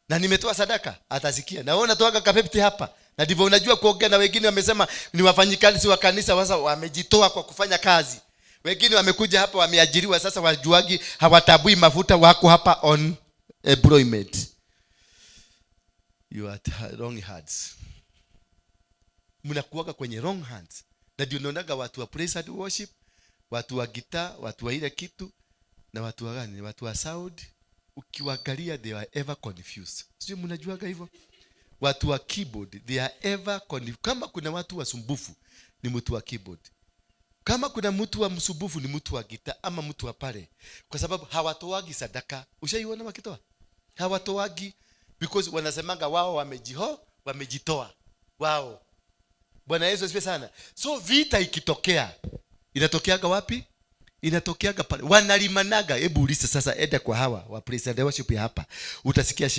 Na nimetoa sadaka, atasikia. Na wewe unatoaga ka 50 hapa, na ndivyo unajua kuongea. Na wengine wamesema ni wafanyikazi wa kanisa, sasa wamejitoa kwa kufanya kazi. Wengine wamekuja hapa wameajiriwa, sasa wajuagi, hawatabui mafuta, wako hapa on employment. You are wrong hands. Mnakuwaga kwenye wrong hands. Na ndio unaonaga watu wa praise and worship, watu wa gitaa, watu wa ile kitu, na watu wa gani, watu wa sound, ukiwaangalia, they are ever confused. Sijui mnajuaga hivyo? Watu wa keyboard, they are ever confused. Kama kuna watu wasumbufu, ni mtu wa keyboard. Kama kuna mtu wa msumbufu, ni mtu wa gitaa ama mtu wa pale, kwa sababu hawatoagi sadaka. Ushaiona wakitoa? Hawatoagi, because wanasemanga wao wamejitoa wao. Bwana Yesu asifiwe sana. So vita ikitokea, inatokeaga wapi? Inatokeaga pale wanalimanaga. Hebu ulize sasa, enda kwa hawa wa praise and worship ya hapa, utasikia.